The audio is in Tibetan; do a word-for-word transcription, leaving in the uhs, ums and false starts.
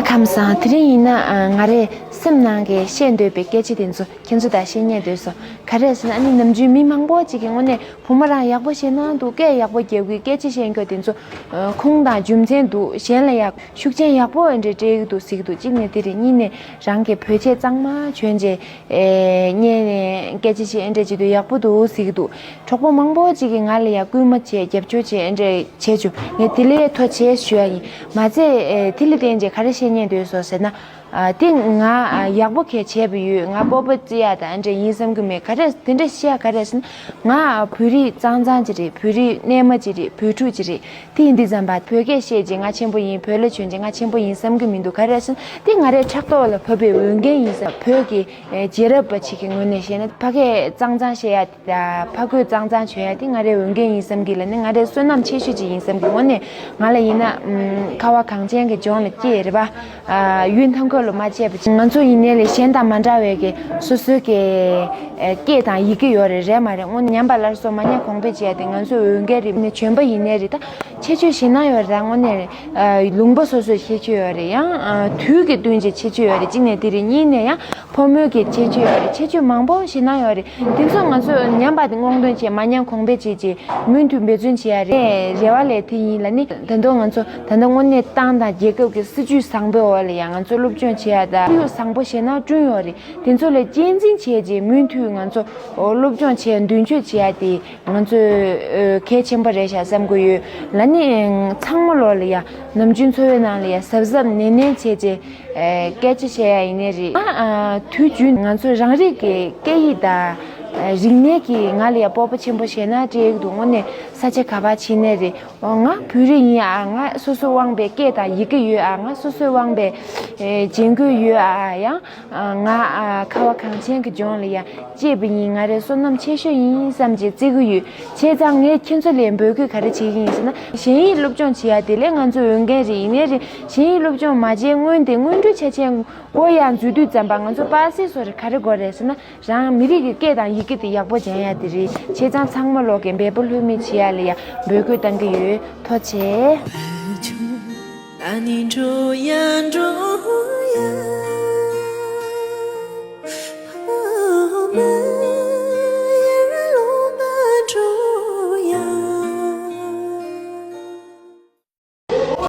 ཁམས་བཟང་། དེ་རིང་ཡིན་ན་ཨ་ང་རའི་སེམས་ནང་གི་བཤད་འདོད་པའི་སྐད་ཆ་དེ་ཚོ་ཁྱེད་ཚོ་དང་བཤད་སྙིང་འདོད་སོང་། ག་རེ་ཟེར་ན་ཨ་ནི་ནམ་རྒྱུན་མི་མང་པོ་ཅིག་གི་ངོ་ནས་བུ་མོ་རང་ཡག་པོ་བཤད་གནང་འདུག་སྐད་ཡག་པོ་རྒྱབ་གི་སྐད་ཆ་བཤད་མཁན་དེ་ཚོ་ཨ་ཁུངས་དང་རྒྱུ་མཚན་འདུག་གཞན་ལ་ཡག་ཤུགས་རྐྱེན་ཡག་པོ་ཨེ་འདྲ་སྤྲད་ཀྱི་འདུག་ཟེར་གྱི་འདུག་གཅིག་ནས་དེ་རེད། གཉིས་ནས་རང་གི་བོད་ཆས་གཙང་མ་གྱོན་བྱས་ཨེ་བསྙལ་ནས་སྐད་ཆ་བཤད་ཨེ་འདྲ་བྱེད་དུས་ཡག་པོ་འདུག་ཟེར་གྱི་འདུག་གྲོགས་པོ་མང་པོ་ཅིག་གིས་ང་ལ་ཡང་སྐུལ་མ་བྱས་རྒྱབ་སྐྱོར་བྱས་ཨེ་འདྲ་བྱས་བྱུང་། ངས་དེ་ལ་ཐུགས་རྗེ་ཆེ་ཞུ་ཡ་ཡིན། མ་ཚད་ཨེ་དེ་ལ་བརྟེན་བྱས་ག་རེ་བཤད་སྙིང་འདོད་སོང་ཟེར་ན། ཨ་དེ་ང་ཨ་ཡག་པོ་གས་བྱས་པ་ཡོད། ང་སྤོབས་པ་བརྩི་ཡ་དང་ཨེ་འདྲ་ཡིན་བསམ་གྱི་མེད། ག་རེ་དེ་འདྲ་བཤད་ཡ་ག་རེ་ཟེར་ན། ང་ཨ་བོད་རིགས་གཙང་གཙང་ཅིག་རེད། བོད་རིགས་རྣལ་མ་ཅིག་རེད། བོད་ཕྲུག་ཅིག་རེད། དེ་ཡིན་དུས་ཙམ་པ་བོད་སྐད་བཤད་རྗེས་ང་ཆེན་པོ་ཡིན། བོད་ལ་བྱོན་རྗེས་ང་ཆེན་པོ་ཡིན་བསམ་གྱི་མི་འདུག་ག་རེ་ཟེར་ན་དེ་ང་རའི་ཕྲག་དོག་ལ་བབས་པའི་འོས་འགན་ཡིན་བསམ། བོད་ཀྱི་ཨེ་རྗེས་རབས་པ་ཅིག་གི་ངོས་ནས་བཤད་ན་ཕ་སྐད་གཙང་གཙང་བཤད་ཡ། ད་ཕ་རྒོད་གཙང་གཙང་བྱོན་ཡ་དེ་ང་རའི་འོས་འགན་ཡིན་བསམ་གི། ལ་ནི་ང་རའི་བསོད་ནམས་ཆེ་ཤོས་ཅིག་ཡིན་བསམ་གི། དངོས་གནས་ང་ལ་ཡིན་ན་ཨམ་ཁ་བ་གངས་ཅན་གྱི་ལྗོངས་ལ་སྐྱེས་རེད་པ། ཨ་ཡུལ་མཐའ་འཁོབ་ལ་མ་སྐྱེས་པ་ཅིག་ང་ཚོ་ཡིན་ནའི་ལས་གཞན་དང་མ་འདྲ་བའི་གི་སོ་སོའི་གི་ཨེ་སྐད་དང་ཡི་གེ་ཡོད་རེད། རེད་མ་རེད། དངོས་གནས་ཉམས་པ་སླར་གསོ་མ་ཉམས་གོང་འཕེལ་བྱེད་ཡ་དེ་ང་ཚོའི་འོས་འགན་རེད། ནས་བྱོན་པ་ཡིན་ནའི་རེད། ད་ཁྱད་ཆོས་ཞེད་སྣང་ཡོད་རེད། ད་དངོས་གནས་རེད། ཨ་ལུང་པ་སོ་སོའི་ཁྱད་ཆོས་ཡོད་རེད། ཡང་ཨ་དུས་ཀྱི་བསྟུན་གྱི་ཁྱད་ཆོས་ཡོད་རེད། གཅིག་ནས་དེ་རེད། གཉིས་ནས་ཡང་ཕོ་མོའི་གི་ཁྱད་ཆོས་ཡོད་རེད། ཁྱད་ཆོས་མང་པོ་ཞེད་སྣང་ཡོད་རེད། དེ་ཚོ་ང་ཚོས་ཉམས་པ་དེ་སྔོག་འདོན་བྱས་མ་ཉམས་གོང་འཕེལ་བྱེད་ཀྱི་མུ་མཐུད་འབད་བརྩོན་བྱེད་ཡ་རེད། རེ་བ་ལས་དེ་ཡིན། ལ་ནི་ད་དུང་ང་ཚོ་ད་ལྟ་དངོས་གནས་ཏང་དང་རྒྱལ་ཁབ་ཀྱི་སྲིད་ཇུས་བཟང་པོའི་འོག་ལ་ཡང་ང་ཚོ་སློབ་སྦྱོང་བྱེད་ཡ་དང་ཁོར་ཡུག་བཟང་པོ་ཞེད་སྣང་བསྐྲུན་ཡོད་རེད། དེ་ཚོ་ལ་གཅེས་འཛིན་བྱས་རྗེས་མུ་མཐུད་ང་ཚོ་སློབ་སྦྱོང་བྱས་མདུན་སྐྱོད་བྱེད་ཡ་དེ་ང་ཚོས་ཨ་གལ་ཆེན་པོ་རེད་ཤག་བསམ་གྱི་ཡོད། ལ་ནི་ཚང་མ་ལོག་ལ་ཡ་ནམ་རྒྱུན་འཚོ་བའི་ནང་ལ་ཡ་གཟབ་གཟབ་ནན་ནན་བྱས་རྗེས་ཨ་སྐད་ཆ་བཤད་ཡ་ཡིན་ནའི་རེད། ཨ་དུས་རྒྱུན་ང་ཚོ་རང་རིགས་ཀྱི་སྐད་ཡིག་དང་ཨ་རིག་གནས་ཀྱིས་ང་ལ་ཡ་སྤོབས་པ་ཆེན་པོ་ཞེད་སྣང་སྤྲད་ཀྱི་འདུག་དངོས་གནས་ས་ཆ་ག་པར་ཕྱིན་ནའི་རེད། འོ་ང་བོད་རིགས་ཡིན་ཨ། ང་སོ་སོའི་དབང་པའི་སྐད་དང་ཡི་གེ་ཡོད་ཨ། ང་སོ་སོའི་དབང་པའི་ཨེ་རྒྱན་གོས་ཡོད་ཨ། ཡང་ཨ་ང་ཨ་ཁ་བ་གངས་ཅན་གྱི་ལྗོངས་ལ་ཡ་སྐྱེས་པ་ཡིན། ང་རའི་བསོད་ནམས་ཆེ་ཤོས་ཡིན་བསམ་བྱས་བརྩི་གི་ཡོད། བྱས་ཙང་ངས་ཁྱེད་ཚོ་ལ་འབོད་སྐུལ་ག་རེ་བྱེད་ཀྱི་ཡིན་ཟེར་ན། གཞན་ཡིག་སློབ་སྦྱོང་བྱེད་ཡ་དེ་ལས་ང་ཚོའི་འོས་འགན་རེད། ཡིན་ནའི་རེད། གཞན་ཡིག་སློབ་སྦྱོང་མ་བྱས་སྔོན་དེ་སྔོན་འགྲོའི་ཆ་རྐྱེན་སྒོ་ཡར་འཛུལ་དུས་ཙམ་པ་ང་ཚོ་པ་སེ་སོ་རེ་ག་རེ་དགོས་རེད་ཟེར་ན། རང་མི་རིགས་ཀྱི་སྐད་དང་ཡི་གེ་དེ་ཡག་པོ་སྦྱང་ཡ་དེ་རེད། བྱས་ཙང་ཚང་མ་ལོག་གི་འབད་པ་ལྷོད་མེད་བྱེད་ཡ་ལ་ཡ་འབོད་སྐུལ་བཏང་གི་ཡོད། ཐུགས་རྗེ་ཆེ།